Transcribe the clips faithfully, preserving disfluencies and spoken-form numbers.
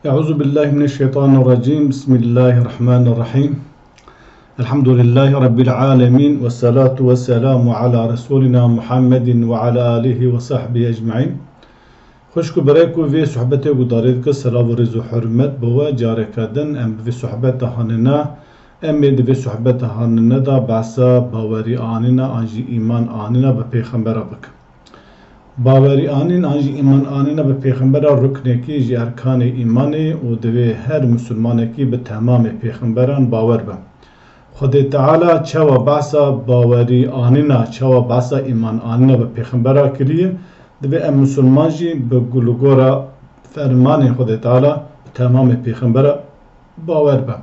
Euzu billahi mineşşeytanirracim. Bismillahirrahmanirrahim. Elhamdülillahi Rabbil alemin. Ve salatu ve selamu ala Resulina Muhammedin ve ala alihi ve sahbihi ecmaîn. Xwişk û birayê ku vê sohbetê guhdarî dike, selav û rêz û hurmet bi we careke din. Em bi vê sohbeta hanine, em ê di vê sohbeta hanine de behsa bawerî anîna an jî îman anîna bi pêxembera bikin. Bawerî anîn an jî îman anîna bi pêxembera ruknekî ji erkanê îmanê û divê her misilmanekî bi temamê pêxemberan bawer be. Xwedê Teala çawa behsa bawerî anîna, çawa behsa îman anîna bi pêxembera kiriye, divê em misilman jî bi gu-, li gora fermanên Xwedê Teala bi temamê pêxembera bawer be.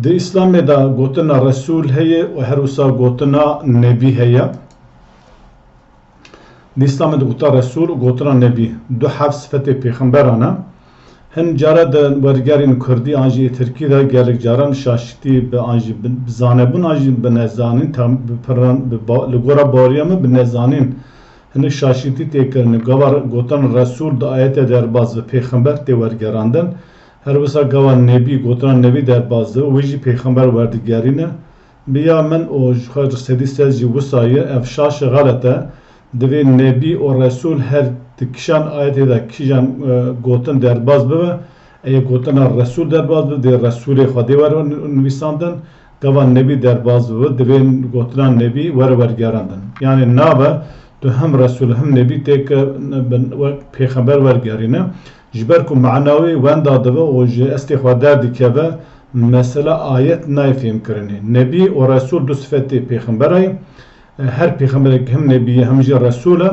Di Îslamê de gotina Resûl heye û her wisa gotina Nebî heye. Di Îslamê de gotina Resûl û gotina Nebî du heb sifetê pêxemberan e. Hin cara di wergerên kurdî an jî yê tirkî de gelek caran şaşitî bi an jî bi, bi zanebûn an jî bi nezanîn, tam bi piran, bi ba-, li gora baweriya min bi nezanîn hinek şaşitî tê kirin. Gava gotina Resûl di ayetê derbas bi pêxember tê wergerandin. Her wisa gava Nebî, gotina Nebî derbas dibe, wê jî pêxember werdigerîne. Bi ya min û ji xwe sedî sed jî wisa ye, ev şaş e, xelet e. Divê Nebî û Resûl her di kîjan ayetê de kîjan, e, gotin derbas bibe, ê gotina Resûl derbas bibe, dê Resûlê Xwedê were nivîsandin, gava Nebî derbas bibe, divê gotina Nebî were wergerandin. Yanî nabe tu hem Resûl hem Nebî tê ke wek pêxember wergerîne. Ji ber ku mana wê wenda dibe û ji estê xwe derdikeve, mesela ayet nayê fêhmkirinê. Nebî û Resûl du sifetê pêxembera ye. Her pêxemberek hem nebî ye, hem jî resûl e.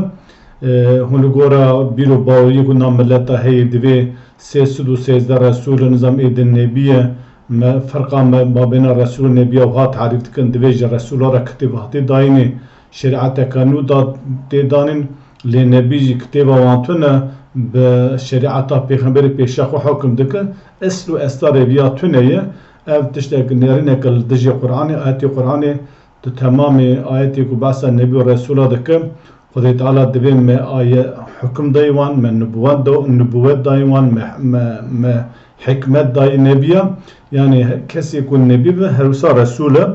Hûn li gora bîr û baweriyê ku nav mileta heye, divê sê sed û sêzdeh resûl e, nizam ê din nebî ye. Me ferqa me mabêna resûl û nebiya wiha tarîf dikin, divê ji resûla re kitêb hatê dayînê, şerîeteke nû da tê danîn, lê nebî jî kitêba wan tune, bi şerîeta pêxemberê pêşiya xwe hukm dike, esl û estarê viya tune ye. Ev tiştek nêrîneke li dijî Qur'anê, ayetê Qur'anê, di temamê ayetê ku behsa nebî û resûla dike, Xwedê Teala divê me aye hukm dayî wan, me nubûwet da-, nubûwet dayî wan, me, me, me hikmet dayî nebiya. Yanî kesê ku nebî be, her wisa resûl e.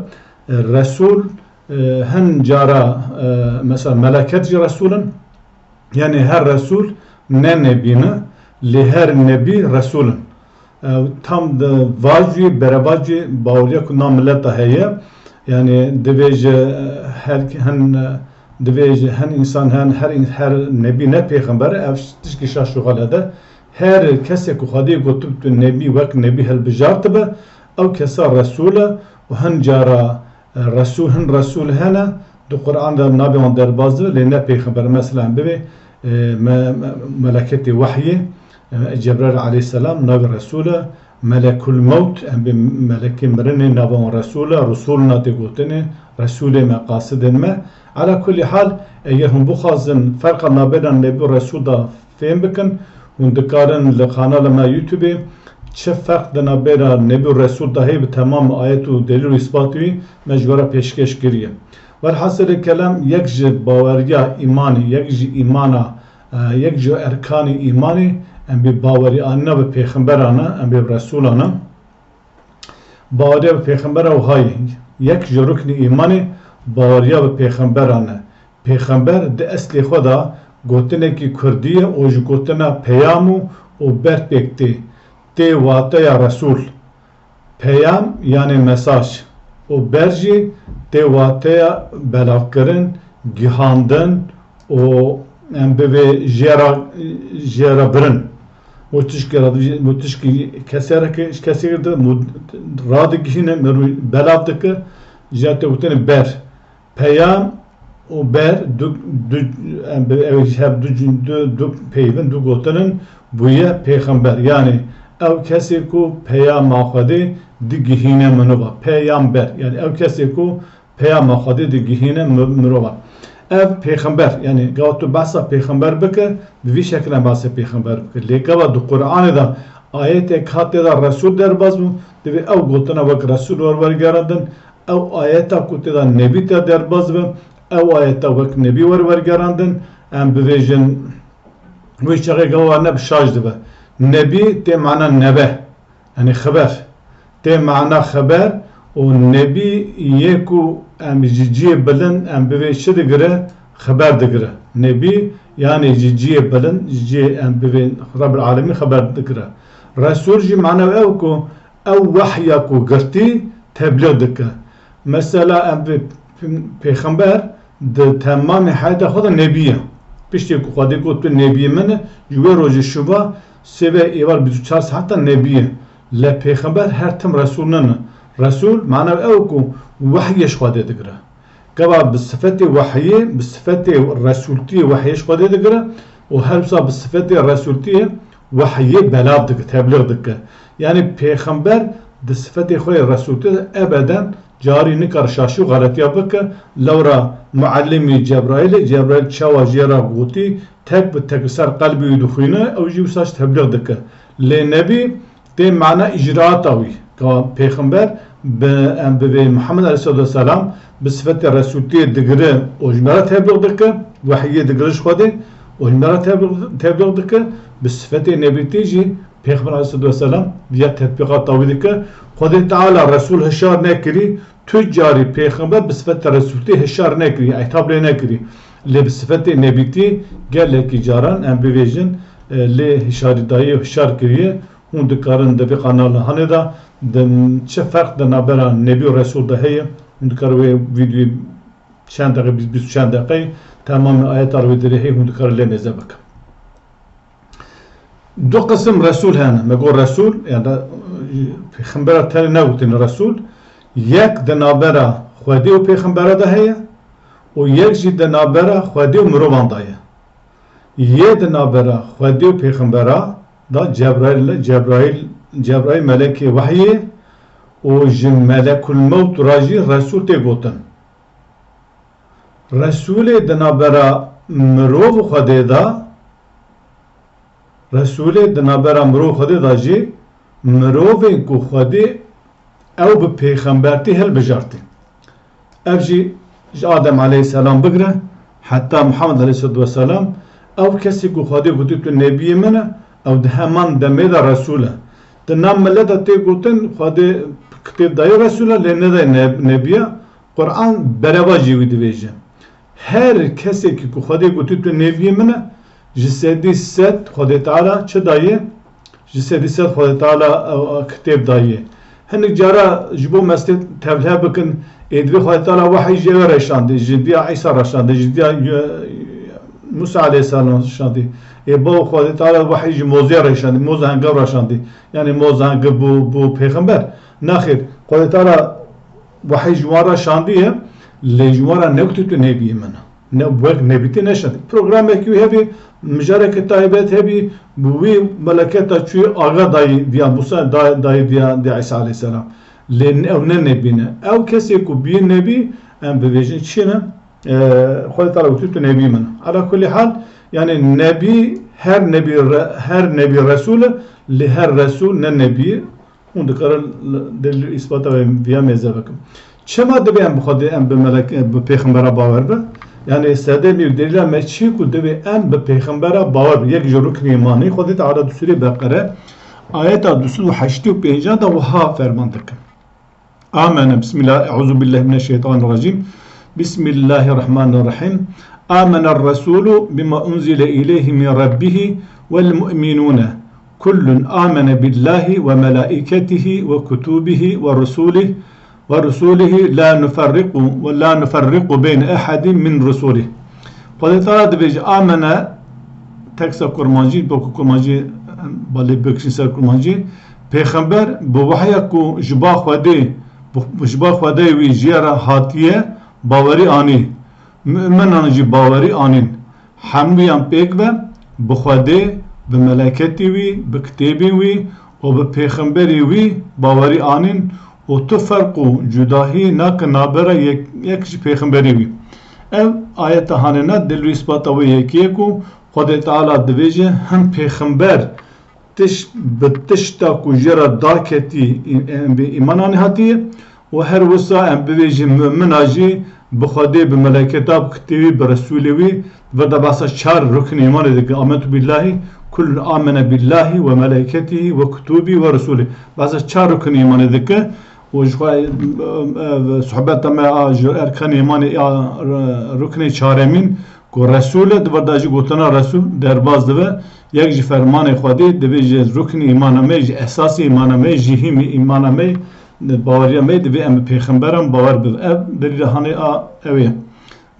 Resûl, e, hin cara, e, mesela meleket jî resûl in. Yanî her resûl ne nebî ne, lê her nebî resûl in. E, tam di vacî, berevacî baweriya ku nav mileta heye. Yanî divê ji, e, her hin, e, divê ji hin însan, hin her în-, her nebî ne pêxember e, ev tişkî şaş û xelet e. Her kesê ku Xwedê gotib tu nebî, wek nebî hilbijartibe, ew kesa resûl e û hin cara Resûl, hin resûl hene, di Qur'an de navê wan derbas dibe, lê ne pêxember. Mesela, em bibê, e, me-, me-, meleketê wehyê, e, Cebraîl aleyhisselam navê resûl e, Melekul Mewt, em bê melekê mirinê navê wan resûl e, rusûlna tê gotinê, resûlê me, qasidên me. Ala kulî hal, eger hûn bixwazin ferqa nabêna nebî û resûl de fêm bikin, hûn dikarin li kanala me YouTubeê çi ferq di navbera nebî û resûl de heye bi temam ayet û delîl û îsbatê wî me ji we re pêşkêş kiriye. Welhasilê kelam, yek ji baweriya îmanê, yek ji îmana, e, yek ji erkanê îmanê, em bê bawerî anîna bi pêxemberan e, em bê bi resûlan e. Baweriya bi pêxembera wiha ye. Yek ji ruknê îmanê baweriya bi pêxemberan e. Pêxember di eslê xwe de gotinekî kurdî ye û ji gotina peyam û, û ber pêk tê. Tê wateya resûl. Peyam yanî mesaj û ber jî tê wateya belavkirin, gihandin û em bivê jê re, jê re birin. Û tişkê re, û tişkî kesê re ke, kesê re de mu-, radigihîne, mirovî belav dike, jê tê gotinê ber. Peyam û ber du, du, em bi, ew ji hev du cin-, du, du peyvin, du gotin in, bûye pêxember. Yanî ew kesê ku peyama Xwedê digihîne mirova. Peyamber. Yanî ew kesê ku peyama Xwedê digihîne mi-, mirova. Ev pêxember, yanî gava tu behsa pêxember bike, bi vî şekilde behsê pêxember bike. Lê gava di Qur'anê de ayetek hat tê de resûl derbas bû, divê ew gotina wek resûl wer wergerandin, ew ayeta ku tê de nebî tê derbas be, ew ayeta wek nebî wer wergerandin, em bivêjin, wê çaxê gava ne bi şaş dibe. Nebî tê mana nebe, yanî xeber. Tê mana xeber û nebî yê ku em ji cihê bilind em bivê çi digire, xeber digire. Nebî, yanî ji cihê bilind, ji cihê em bivê Rebbil Alemîn xeber digire. Resûl jî mana ew ku ew wehya ku girtî teblîx dike. Mesela em bi pêxember di temamê heyata xwe de nebî ye. Piştî ku Xwedê got tu nebîyê min e, ji wê rojê şûva sê ve êvar bîst û çar saeta nebî ye. Lê pêxember her tim resûl nine. Resûl mana ew ku wehyê ji Xwedê digire. Gava bi sifetê wehyê, bi sifetê resûltiyê wehyê ji Xwedê digire û her wisa bi sifetê resûltiyê wehyê belav dike, teblîx dike. Yanî pêxember di sifetê xwe yê resûltiyê de ebeden carî nikare şaşî û xeletiya bike. Lewra muellimî Cebraîl e, Cebraîl çawa jê re gotî, tek bi tek li ser qelbê wî dixwîne, ew jî wisa jî teblîx dike. Lê nebî tê mana îcraata wî. Ka pêxember bi, em bivê Muhammed aleyhisselatu vesselam bi sifetê resûltiyê digire û ji me re teblîx dike, wehyê digire ji Xwedê û ji me re teblîx, teblîx dike, bi sifetê nebîtî jî pêxember aleyhisselatu vesselam viya tetbîqata wî dike. Xwedê Teala resûl hişar nekirî, tu carî pêxember bi sifetê resûltiyê hişar nekirî, îtab lê nekirî. Lê bi sifetê nebîtî gelekî caran em bivêjin, e, lê hişarî daye, hişar kiriye. Hûn dikarin di vê kanala hanê de, di çi ferq di navbera nebî û resûl de heye? Hûn dikarin wê vîdyoyê çend deqe, bîst, bîst û çend deqeyê temamê ayeta li wê derê heye, hûn dikarin lê mêze bikin. Du qisim resûl hene. Me got resûl, yani da, pêxembera tenê negotin resûl. Yek di navbera Xwedê û pêxembera de heye û yek jî di navbera Xwedê û mirovan de ye. Yê di navbera Xwedê û pêxembera da Cebraîl, Cebraîl, Cebraîl melekê wehyê û ji melekul mewt ra jî resûl tê gotin. Resûlê di navbera mirov û Xwedê de, Resûlê di navbera mirov û Xwedê de jî mirovên ku Xwedê ew bi pêxembertî hilbijartî. Ev jî ji Adem aleyhisselam bigire heta Muhammed aleyhisselatu vesselam, ew kesê ku Xwedê gotî tu nebiyê min e, ew di heman demê de resûl e. Di nav milet de tê gotin Xwedê kitêb dayê resûl e, lê nedayê ne-, nebiya. Quran berevajî wî dibêje. Her kesekî ku Xwedê gotî tu nebiyê min e, ji sedî sed Xwedê Teala çi daye? Ji sedî sed Xwedê Teala, e, e, kitêb daye. Hinek cara ji bo meslehet tevlihe bikin, ê divê Xwedê Teala wehî ji ew re şandî, ji diya Îsa re şandî, ji diya, e, Musa aleyhisselam şandî. Ê bo Xwedê Teala wehî ji Mozê re şandî, Moza Hengev re şandî. Yani Moza Hengev bû, bû pêxember. Naxêr, Xwedê Teala wehî ji wan re şandiye, lê ji wan re negotî tu nebiyê min e. Ne, wek nebîtî neşandî. Programekî wî hebî, mijareke taybet hebî, bi wî meleketa çûyî aga dayî diya Musa, da-, dayî diya, diya Îsa aleyhisselam. Lê ew ne nebî ne. Ew kesê ku bî nebî, em bibêjin çi ne? E, Xwedê Teala gotî tu nebî min. Ala kulî hal, yani nebî, her nebî re-, her nebî resûl e, lê her resûl ne nebî. Hûn dikarin delîl û îsbata vê, viya mêze bikin. Çima divê em bi Xwedê, em bi melek, bi pêxembera bawer bin? Yani sedemî û delîla me çi ku divê em bi pêxembera bawer bin? Yek ji ruknê îmanî, Xwedê Teala di Sûrê Beqere, ayeta du sed û heştê û pênc de wiha ferman dike. Amene, Bismillah, Euzu billahi mineşşeytanirracim. Bismillahirrahmanirrahim. Amener Resulu bima unzile ileyhi min Rabbihi vel mu'minune. Kullun amene billahi ve melaiketihi ve kutubihi ve rusulih ve rusulihi la nufarriqu ve la nufarriqu beyne ehadin min rusulih. Xwedê Teala dibêje, amene, teksa kurmancî, bo ku kurmancî, em, balê bikişin ser kurmancî, pêxember bi wehya ku ji ba Xwedê, bi, ji ba Xwedê wî jê re hatiye, bawerî anî. Mu'minan jî bawerî anîn. Hemûyan pêk ve bi Xwedê, bi meleketî wî, bi kitêbên wî û bi pêxemberî wî bawerî anîn û tu ferq û cudahî nake navbera yek, yek ji pêxemberî wî. Ev ayeta hanêna delîl û îsbata wê yekê ye ku Xwedê Teala dibêje, him pêxember tiş-, bi tişta ku jê re daketî, em bê îman anî hatiye û her wisa em bibêjin mumina jî bi Xwedê, bi meleketa, bi kitêbî, bi Resûlê wî, vir de behsa çar ruknê îmanê dike. Amentu billahî Kullun amene billahi ve melaiketihi ve kutubi ve rusuli. Behsa çar ruknê îmanê dike û ji xwe, e, e, sohbeta me a ji erkanê îmanê a, r-, ruknê çaremîn ku Resul e, di vir de jî gotina Resul derbas dibe. Yek ji fermanê Xwedê, divê ji ruknê îmana me, ji esasê îmana me, ji hîmê îmana me, baweriya me, divê em bi pêxemberan bawer bibin. Ev delîla hanê a ew ê.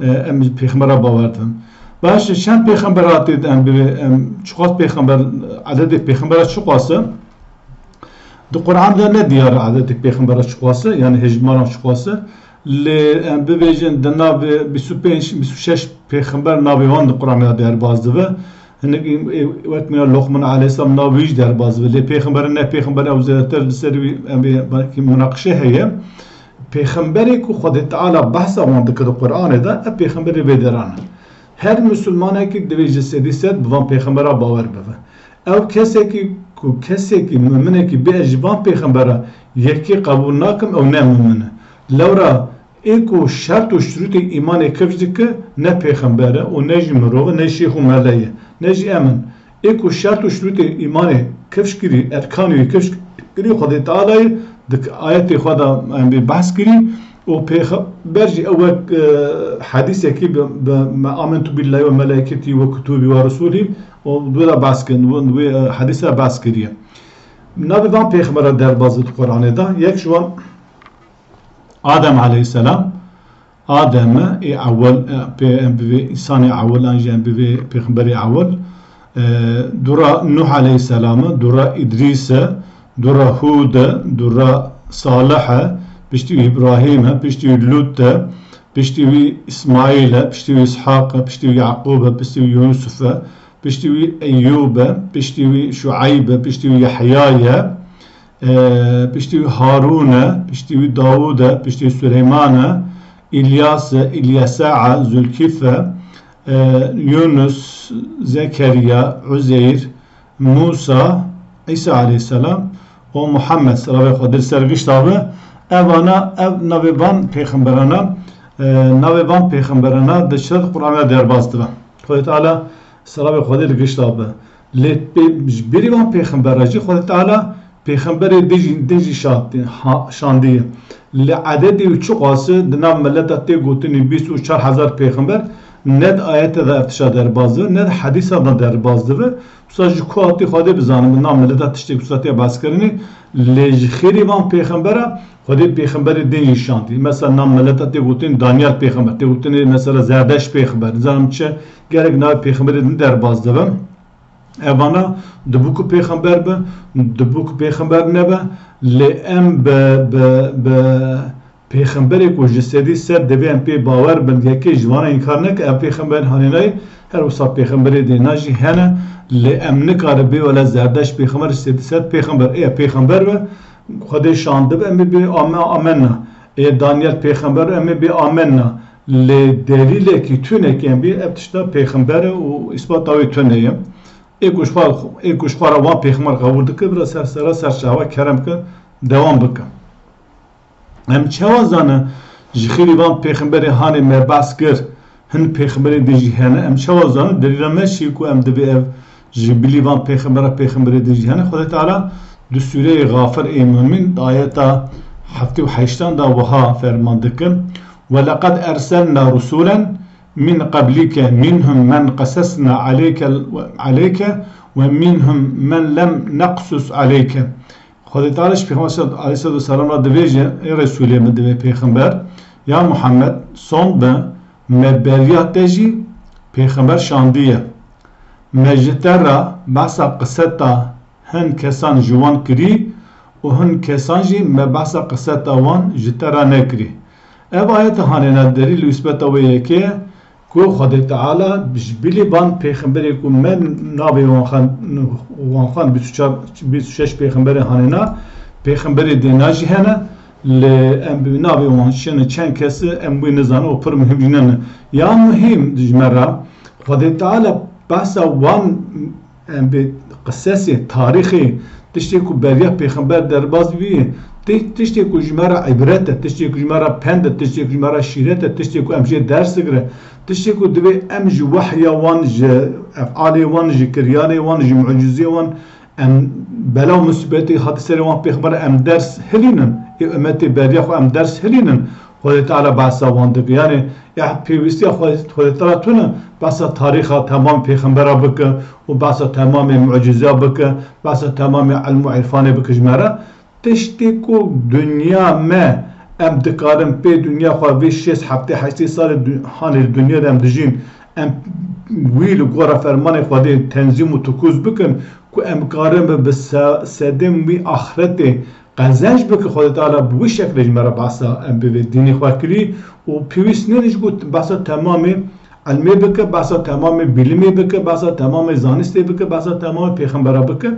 E, em ji pêxembera bawer dibin. Baş e, çend pêxember hatî em bibê, em çiqas pêxember, ededê pêxembera çiqas e? Di Quran de ne diyar e ededê pêxembera çiqas e, yani hejmaran çiqas e. Lê em bibêjin di navê bîst û pênc, bîst û şeş pêxember navê wan di Quran de derbas dibe. Hinek, e, wek mesela Lokman aleyhisselam navê wî jî derbas dibe. Lê pêxember, ne pêxember, ew zêdetir li ser wî em ê belkî munaqişe heye. Pêxemberê ku Xwedê Teala behsa wan dike di Qur'anê de, ev pêxemberê vê deran e. Her misilmanekî divê ji sedî sed bi van pêxembera bawer bibe. Ew kesekî ku kesekî muminekî bê ez ji van pêxembera yekî qebûl nakim, ew ne mumin e. Lewra ê ku şert û şirûtê îmanê kifş dike, ne pêxember e û ne jî mirov e, ne şêx û mele ye, ne jî em in. Ê ku şert û şirûtê îmanê kifş kirî, erkanê wî kifş kirî, Xwedê Tealayê di ayetê xwe de em bê behs kirî û pêxember jî ew wek, e, hedîsekî bi, bi me amentu billahi ve melaiketî ve kutubî ve rusulî û wê de behs kirin, wê, wê, e, hedîse behs kiriye. Navê van pêxembera derbas di Qur'anê de, yek ji wan Adem aleyhisselam, Adem e, ê ewel, e, pê em bivê însanê ewel, an jî em bivê pêxemberê ewel. E, dûra Nuh aleyhisselam e, dûra Îdrîs e, dûra Hûd e, dûra Salih e, piştî wî Îbrahîm e, piştî wî Lût e, piştî wî Îsmaîl e, piştî wî Îshaq e, piştî wî Yaqûb e, piştî wî Yûsuf e, piştî wî Eyyûb e, piştî wî Şueyb e, piştî wî Yehya ye. E, piştî wî Harûn e, piştî wî Dawûd e, piştî wî Suleyman e, Îlyas e, Îlyesa e, Zulkîf e, e, Yûnus, Zekeriya, Uzeyr, Mûsa, Îsa aleyhisselam û Muhammed, selavê Xwedê li ser gişta be. Evana, ev navê van pêxemberana, e, navê van pêxemberana di çi di Qur'ana derbas dibe. Xwedê Teala selavê Xwedê li gişta be. Lê pê-, ji berî van pêxembera jî Xwedê Teala pêxemberê din jî, din jî şa-, ha-, şandiye. Li ededê wî çiqas e, di nav mileta tê gotinî bîst û çar hezar pêxember, ne di ayete de ev tişta derbas dibe, ne di hedîsa de derbas dibe. Wisa ji ku hatî Xwedê bizane, bi nav mileta tiştê wisa tê behs kirinî, lê ji xêrî van pêxembera Xwedê pêxemberê din jî şandî. Mesela nav mileta tê gotinî Danyal pêxember, tê gotinî mesela Zerdeşt pêxember, nizanim çi, gelek navê pêxemberê din derbas dibe. Evana dibû ku pêxember be, dibû ku pêxember nebe, lê em bi, bi, bi pêxemberê ku ji sedî sed divê em pê bawer bin, yekê ji vana înkar neke, ev pêxember hanê nayê, her wisa pêxemberê dêna jî hene, lê em nikare bê wele Zerdeşt pêxember ji sedî sed pêxember, ê pêxember be, Xwedê şandibe, em ê bê ame-, amenna. Ê Danyal pêxember, em ê bê amenna. Lê delîlekî tunekî em bê, ev tişta pêxember e û îspata wê tune ye. Ê ku ji xwe, ê ku ji xwe re wan pêxember qebûl dike, bira ser sera ser çava kerem ke dewam bike. Em çawa zane ji xêrî van pêxemberê hanê me behs kir, hin pêxemberê din jî hene? Em çawa zane? Delîla me çi ku em divê ev ji bilî van pêxembera pêxemberê din jî hene? Xwedê Teala di sûreyê Xafir ê Mumîn, di ayeta heftê û heştan de wiha ferman dike: "Ve leqed erselna rusulen min qablike minhum men qesesna aleyke, aleyke ve minhum men lem neqsus aleyke." Xwedê Teala ji Pêxember aleyhisselatu vesselam re dibêje: "Ê Resûlê min, divê pêxember, ya Muhammed, sond be, me beriya te jî pêxember şandiye. Me ji te re behsa qiseta hin kesan ji wan kirî û hin kesan jî me behsa qiseta wan ji te re nekirî." Ev ayet hanêna delîl û îsbeta wê yekê ye ku Xwedê Teala ji bilî van pêxemberê ku me navê wan xwend, wan xwend bîst û çar, bîst û şeş pêxemberê hanêna, pêxemberê dêna jî hene, lê em bi navê wan şine çend kes e, em wî nizane û pir muhîm jî nene. Ya muhîm ji me re, Xwedê Teala behsa wan, em bê qisesê, tarîxê, tiştê ku beriya pêxember derbas bî, Tiştê ku ji me re îbret e, tiştê ku ji me re pend e, tiştê ku ji me re şîret e, tiştê ku em jê ders digirin, tiştê ku divê em ji wehya wan, ji efalê wan, ji kiryarê wan, ji mucizê wan, em bela û musîbetê hatî serê wan pêxember em ders hilînin, ê ummetê beriya xwe em ders hilînin, Xwedê Teala behsa wan dike. Yanî ya pêwîstiya Xwedê, Xwedê Teala tune behsa tarîxa temam pêxembera bike û behsa temamê mucizeya bike, behsa temamê ilm û irfanê bike ji me re. Tiştê ku dinya me, em dikarin pê dinya xwe vê şêst heftê heştê salê du-, hanê li dinya de em dijîn, em wî li gora fermanê Xwedê tenzîm û tukûz bikin, ku em karin bi, bi se-, sedên wî axretê qezenc bikin, Xwedê Teala bi wî şeklê ji me re behsa em bi vê dînê xwe kirî û pêwîst nîne ji ku behsa temamê ilmê bike, behsa temamê bilimê bike, behsa temamê zanistê bike, behsa temamê pêxembera bike,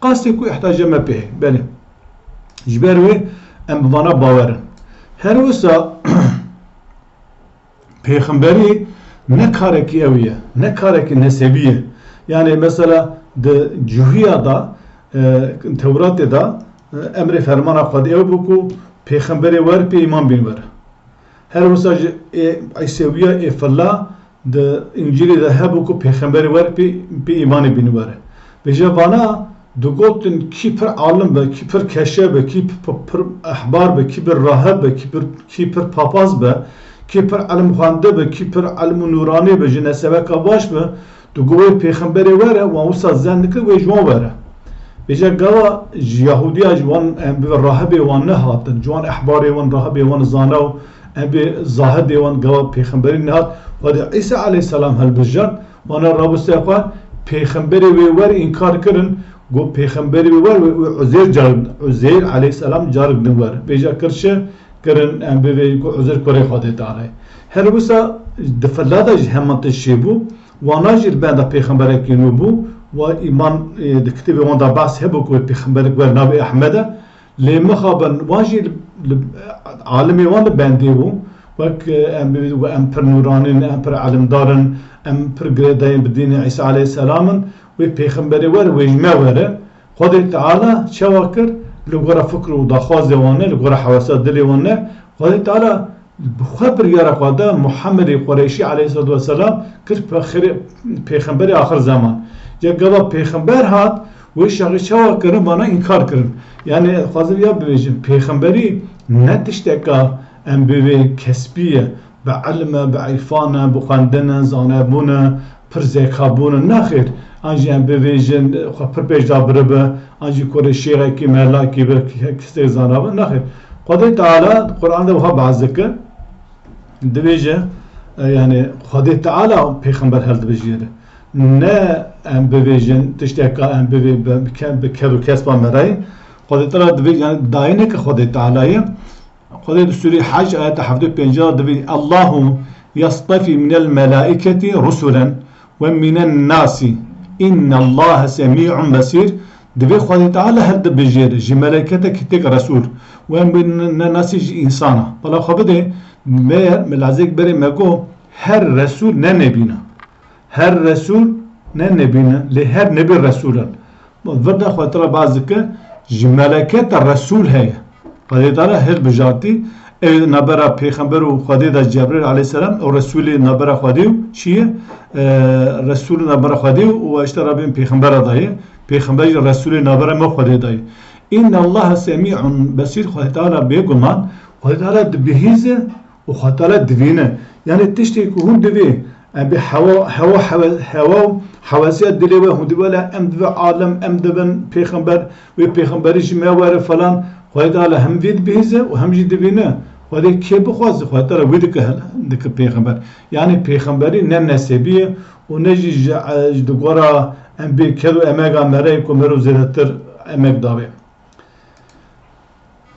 qasê ku ihtiyaca me pê heye. Belê. Ji ber wê em bi vana bawer in. Her wisa pêxemberî ne karekî ew ye, ne karekî nesebî ye. Yanî mesela di Cuhiya de, e, Tewratê de, e, emrê fermana Xwedê ew bû ku pêxemberê wer pê îman bîn were. Her wisa jî ê Îsewiya ê filla di Încîlê de hebû ku pêxemberê wer pê, pê îmanê bînî were. Vêca vana digotin kî pir alim be, kî pir keşe be, kî pir, pir ehbar be, kî pir rahib be, kî pir, kî pir papaz be, kî pir ilim xwende be, kî pir ilim û nûranî be, ji nesebeka baş be, digo wê pêxemberê were, wan wisa zen dikir wê ji wan were. Vêca gava ji Yahudiya ji wan, em, bi rahibê wan nehatin, ji wan ehbarê wan, rahibê wan zana û em bê zahidê wan gava pêxemberî nehat. Xwedê Îsa aleyhisselam hilbijart, wana rabû ser xwe, pêxemberê wê wer înkar kirin, got pêxemberê wê wer wê, wê Uzeyr car, Uzeyr aleyhisselam carik din wer. Vêca kir çi? Kirin em bivê ku Uzeyr kurê Xwedê Teala ye. Her wisa di filla de jî heman tişt çêbû. Wana jî li benda pêxemberekî nû bû. Wa îman, e, di kitêbê wan de behs hebû ku wê pêxemberek wer navê Ehmed e. Lê mixabin wan jî li, li, alimê wan li bendê bû. Wek, e, em bibî, wek em pir nûranî ne, em pir ilimdar in, em pir girêdayî bi dînê Îsa aleyhisselam in. Wê pêxemberê wer, wê ji me were. Xwedê Teala çawa kir? Li gora fikr û daxwazê wan ne, li gora hewesa dilê wan ne. Xwedê Teala bi xwe biryara xwe da Muhammedê Qureyşî aleyhisselatu vesselam kir pexirê-, pêxemberê axir zeman. Ca gava pêxember hat, wê şexî çawa kirin, vana înkar kirin. Yanî, dixwazim ya bibêjim, pêxemberî ne tişteka em bivê kesbî ye, bi ilim e, bi îrfan e, bi xwendin e, zanebûn e, pir zekabûn e. Nexêr, an jî em bivêjin, xwe pir pêş de biribe, an jî kurê şêxekî, melakî be, kesê zana be. Nexêr. Xwedê Teala di Quran de wiha behs dike, dibêje, e, yanî Xwedê Teala pêxember hildibijêre. Ne em bivêjin tişteka em bivê bi, bi ke-, bi ked û kesba me re ye. Xwedê Teala dibê, yanî dayîneke Xwedê Teala ye. Xwedê di Sûrê Hec ayeta hevdeh û pênc de dibê, "Allahu yastefî minel melaiketi rusulen ve minen nasi. İnnallaha semî'un besîr." Dibê Xwedê Teala hildibijêre ji meleketekî têk resûl. Wem bi ne, ne nasî ji însana. Bala xwe bidê, me, me lazek berê me got, her resûl ne nebî ne. Her resûl ne nebî ne, lê her nebî resûl in. Vir de Xwedê Teala behs dike, ji meleketa resûl heye. Xwedê Teala hilbijartî, ew nabera pêxember û Xwedê de Cebrîl aleyhisselam, ew resûlê nabera Xwedê û çi ye? E, resûlê nabera Xwedê û, û işte Rabbên pêxembera daye. Pêxember jî resûlê nabera me Xwedê daye. Înnallaha semî'un besîr, Xwedê Teala bêguman, Xwedê Teala dibihîze û Xwedê Teala divîne. Yanî tiştê ku hûn divê, em bê hewa, hewa, hewe-, hewa û hewesiya dilê we hûn divê, wele em divê alim, em dibin pêxember, wê pêxemberî ji me were falan. Xwedê Teala hem vê dibihîze û hem jî divîne. Xwedê kê bixwaze, Xwedê Teala wê dike hel-, dike pêxember. Yanî pêxemberî ne nesebî ye û ne jî ji, ji di gora em bê ked û emega me re ye ku merov zêdetir emek dabe.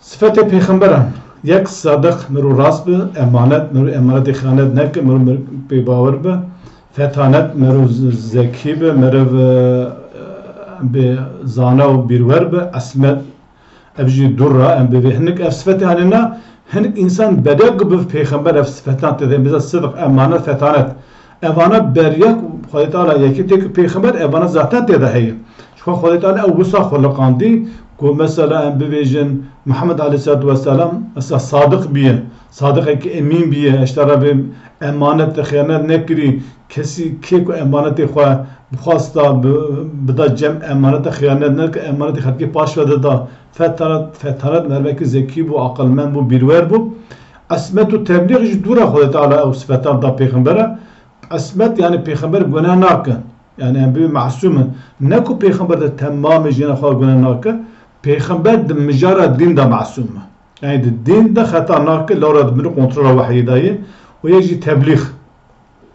Sifetê pêxemberan. Yek, sadiq, meriv rast be, emanet, meriv emanetê xiyanet neke, meriv, meriv pê bawer be, fetanet, meriv z-, zekî be, meriv, e, bê zana û bîrwer be, esmet, ev jî durra, em bivê hinek ev sifetê hane na, hinek însan bede ku biv pêxember ev sifetan tê de, mesela sidiq, emanet, fetanet. Evana beriya ku Xwedê Teala yekê tê ku pêxember, evana zaten tê de heye. Xwe Xwedê Teala ew wisa xuliqandî ku mesela em bibêjin Muhammed aleyhisselatu vesselam mesela sadiq biye, sadiqek emîn biye, eştera bi emanet de xiyanet nekirî, kesî kê ku emanetê xwe bixwasta bi-, bida cem emanete xiyanet neke, emanetê xelkê paş ve dida. Fetanet, fetanet mervekî zekî bû, aqilmend bû, bîrwer bû. Esmet û teblîx ji dû re Xwedê Teala ew sifetan da pêxembere. Esmet, yani pêxember guneh nake. Yani em bibê masûm in. Ne ku pêxember di temamê jiyana xwe guneh nake. Pêxember di mijara dîn de masûm e. Yani di dîn de xeta nake, lewra di bin kontrola wehyê de ye. Û yek jî teblîx.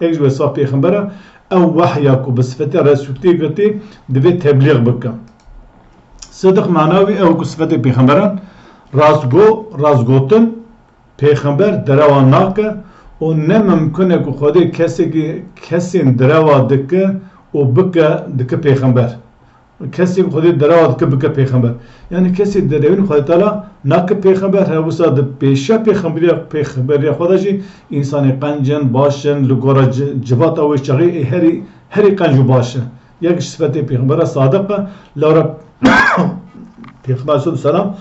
Yek ji wesa pêxembera ew wehya ku bi sifetê resûltê girtî divê teblîx bike. Sidiq mana wî ew ku sifetê pêxemberan rastgo, rastgotin, pêxember derewa nake û ne mimkun e ku Xwedê kesekî, kesên derewa dike û bike, dike pêxember. Kesê ku Xwedê derewa dike bike pêxember. Yani kesê derewîn Xwedê Teala nake pêxember, her wisa di pêşiya pêxemberiya, pêxemberiya xwe de jî însanê qenc in, baş in, li gora ci-, civata wê çaxê ê herî, herî qenc û baş e. Yek ji sifetê pêxembera sadiq e, lewra Pêxember aleyhisselatu vesselam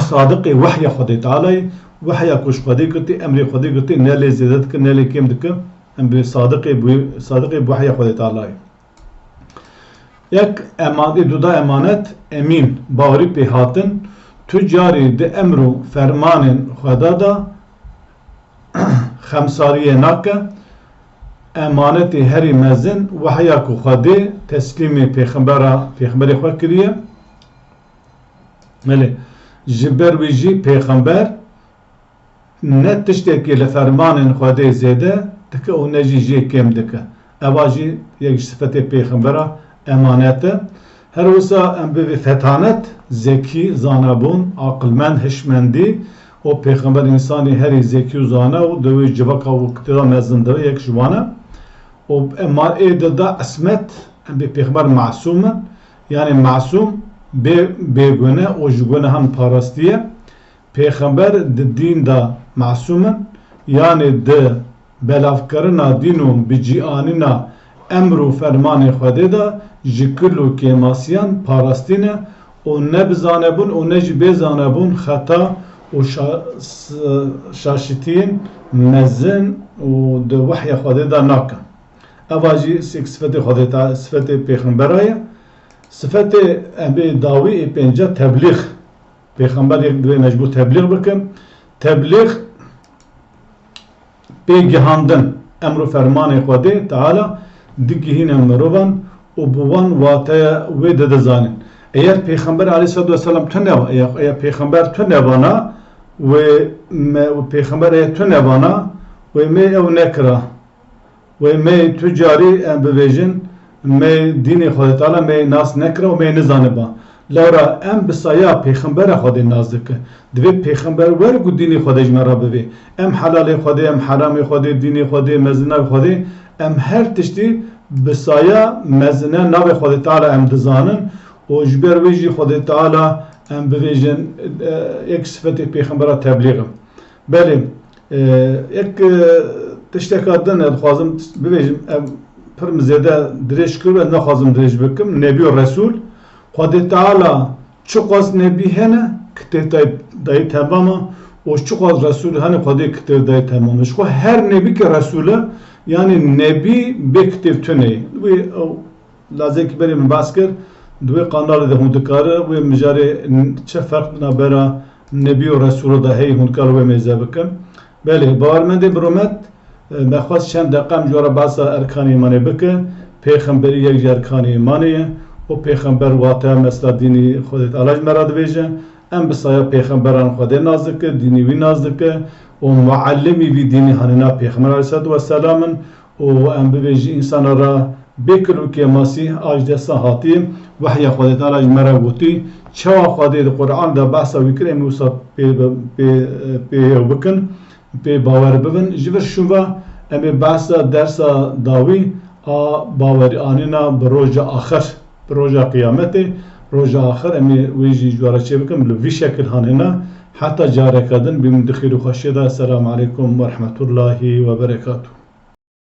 sadiqê wehya Xwedê Teala ye, wehya ku ji Xwedê girtî, emrê Xwedê girtî, ne lê zêde dike, ne lê kêm dike. Em bi sadiqê bi, sadiqê bi wehya Xwedê Teala ye. Yek eman-, ê duda emanet, emîn, bawerî pê hatin, tu carî di emr û fermanên Xweda de xemsariyê nake, emanetê herî mezin, wehya ku Xwedê teslîmê pêxembera, pêxemberê xwe kiriye. Belê, ji ber wî jî pêxember ne tiştekî li fermanên Xwedê zêde dike û ne jî jê kêm dike. Eva jî yek ji sifetê pêxembera emanet e. Her wisa em bibê fetanet, zekî, zanebûn, aqilmend, hişmendî û pêxember însanî herî zekî û zane û di wê civaka û kitêba mezin de yek ji wan e. Û ema ê de da ismet, em bê pêxember masûm in, yanî masûm bê, bêgune û ji gunehan parastiye. Pêxember di dîn de masûm in, yanî di belavkirina dîn û bi cî anîna emr û fermanê Xwedê de ji kil û kêmasiyan parastî ne û ne bi zanebûn û ne jî bê zanebûn xeta û şa-, s-, şaşitiyên mezin û di wehya Xwedê de nakin. Eva jî sifetê Xwedê ta-, sifetê pêxembera ye. Sifetê em bê dawî ê pênca teblîx. Pêxember yek divê mecbûr teblîx bikin. Teblîx pê gihandin, emr û fermanê Xwedê Teala digihîne mirovan û bi wan wateya wê dide zanîn. Eger Pêxember aleyhisselatu vesselam tu neva-, eger, eger Pêxember tu nevana, wê me, wê Pêxember eger tu nevana, wê me ew nekira. Wê me tu carî em bibêjin, me dînê Xwedê Teala me nas nekira û me nizaniba. Lewra em bi saya Pêxembera Xwedê nas dikin. Divê Pêxember were ku dînê Xwedê ji me re bivê. Em helalê Xwedê, em heramê Xwedê, dînê Xwedê, mezina Xwedê, em her tiştî bi saya mezine navê Xwedê Teala em dizanin û ji ber wê jî Xwedê Teala em bibêjin, e, yek sifetê Pêxembera teblîx in. Belê, e, yek, e, tişteka din ez dixwazim bibêjim, em pir min zêde dirêj kir, ez naxwazim dirêj bikim. Nebî û Resûl, Xwedê Teala çiqas nebî hene, kitêb dayî, dayî temam e, û çiqas Resûl hene, Xwedê kitêb dayî temam e. Ji xwe her nebî ki Resûl e, yanî nebî bê kitêb tune ye. Wê ew Lazekî berê min behs kir, di wê qanalê de hûn dikare wê mijarê n-, çi ferq di navbera Nebî û Resûlê de heye, hûn dikare wê mêze bikin. Belê, bawermendê bi rûmet, e, me xwest çend deqe em ji we re behsa erkanê îmanê bike. Pêxemberî yek ji erkanê îmanê ye û pêxember wateya mesela dînî Xwedê Teala ji me re dibêje. Em bi saya pêxemberan Xwedê nas dike, dînî wî nas dike û muallimî vî dînî hanîna Pêxember aleyhisselatu vesselam in. û em bibêjî însana re bê kil û kêmasî a ji desta hatî, wehya Xwedê Teala ji me re gotî, çawa Xwedê di Quran de behsa wî kir, em wisa pê, pê, pê yew bikin, pê bawer bibin. Ji vir şûn ve em ê behsa dersa dawî a bawerî anîna bi roja axir, bi roja qiyametê, roja axir em ê wê jî ji we re çê bikin, li vî şekil hanêna. Heta careke din bînin di xêr û xweşiyê de. Esselamu aleykum ve rahmetullahi ve berekatuhu.